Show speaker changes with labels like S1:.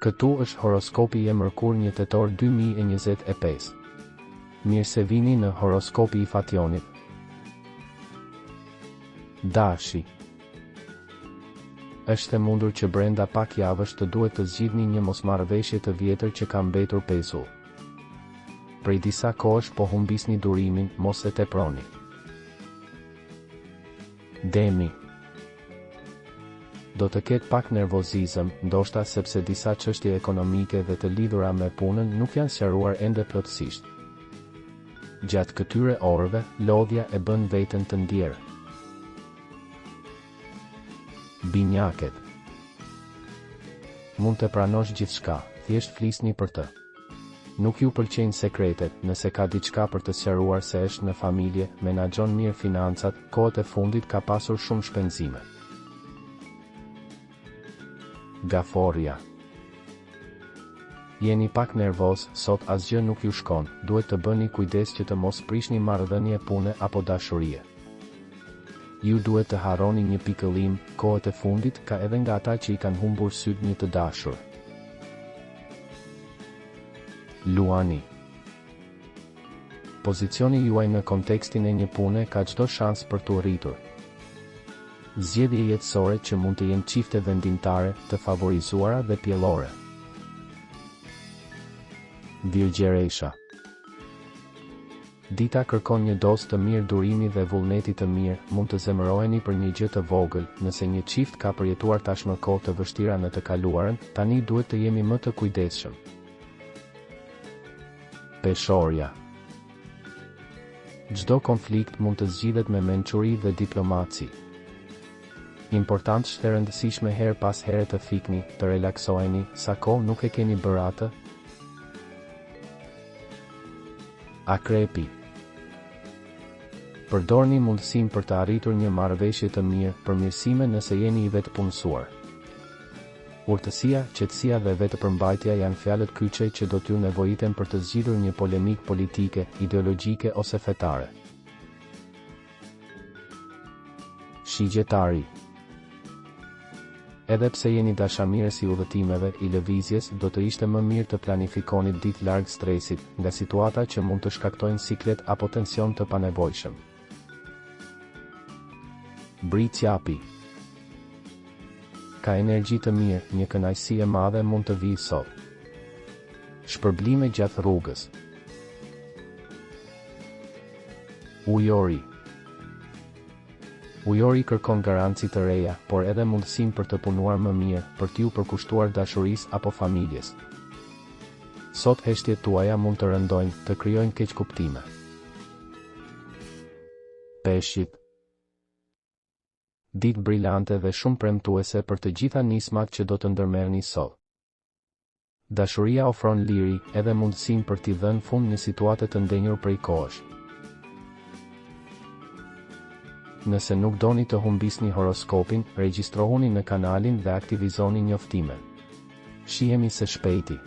S1: Këtu është horoskopi i e mërkurë 1 tetor 2025. Mirë se vini në horoskopi i Fationit. Dashi. Është e mundur që brenda pak javësh të duhet të zgjidhni një mosmarrëveshje të vjetër që ka mbetur pezull. Prej disa kohësh po humbisni durimin, mos e teproni. Demi. Do të ketë pak nervozizëm, ndoshta sepse disa çështje ekonomike dhe të lidhura me punën nuk janë sqaruar ende plotësisht. Gjatë këtyre orëve, lodhja e bën veten të ndjerë. Binjaket. Mund të pranosh gjithçka, thjesht flisni për të. Nuk ju pëlqejnë sekretet, nëse ka diçka për të sqaruar se është në familje, menaxhon mirë financat, kohët e fundit ka pasur shumë shpenzime. Gaforrja. Jeni pak nervoz, sot asgjë nuk ju shkon, duhet të bëni kujdes që të mos prishni marrëdhënie pune apo dashurie. Ju duhet të harroni një pikëllim, kohët e fundit ka edhe nga ata që i kanë humbur sytë një të dashur. Luani. Pozicioni juaj në kontekstin e një pune ka çdo shans për t'u rritur. Zgjedhje jetësore që mund të jenë çifte vendimtare, të favorizuara dhe pjellore. Virgjëresha. Dita kërkon një dozë të mirë durimi dhe vullneti të mirë, mund të zemëroheni për një gjë të vogël, nëse një çift ka përjetuar tashmë kohë të vështira në të kaluarën, tani duhet të jemi më të kujdesshëm. Peshorja. Çdo konflikt mund të zgjidhet me mençuri dhe diplomaci. Important është e rëndësishme herë pas here të fikni, të relaksoheni, sa kohë nuk e keni bërë atë? Akrepi. Përdorni mundësinë për të arritur një marrëveshje të mirë, përmirësime nëse jeni i vetëpunësuar. Urtësia, qetësia dhe vetëpërmbajtja janë fjalët kyçe që do t'ju nevojiten për të zgjidhur një polemikë politike, ideologjike ose fetare. Shigjetari. Edhe pse jeni dashamirës i udhëtimeve, i lëvizjes, do të ishte më mirë të planifikonit ditë larg stresit, nga situata që mund të shkaktojnë siklet apo tension të panevojshëm. Bricjapi. Ka energji të mirë, një kënaqësi e madhe mund të vijë sot. Shpërblime gjatë rrugës. Ujori. Ujori kërkon garanci të reja, por edhe mundësinë për të punuar më mirë, për t'iu përkushtuar dashurisë apo familjes. Sot heshtjet tuaja mund të rëndojnë, të krijojnë keqkuptime. Peshqit. Ditë brilante dhe shumë premtuese për të gjitha nismat që do të ndërmerrni sot. Dashuria ofron liri, edhe mundësinë për t'i dhënë fund një situate të ndenjur prej kohësh. Nëse nuk doni të humbisni horoskopin, regjistrohuni në kanalin dhe aktivizoni njoftimet. Shihemi së shpejti.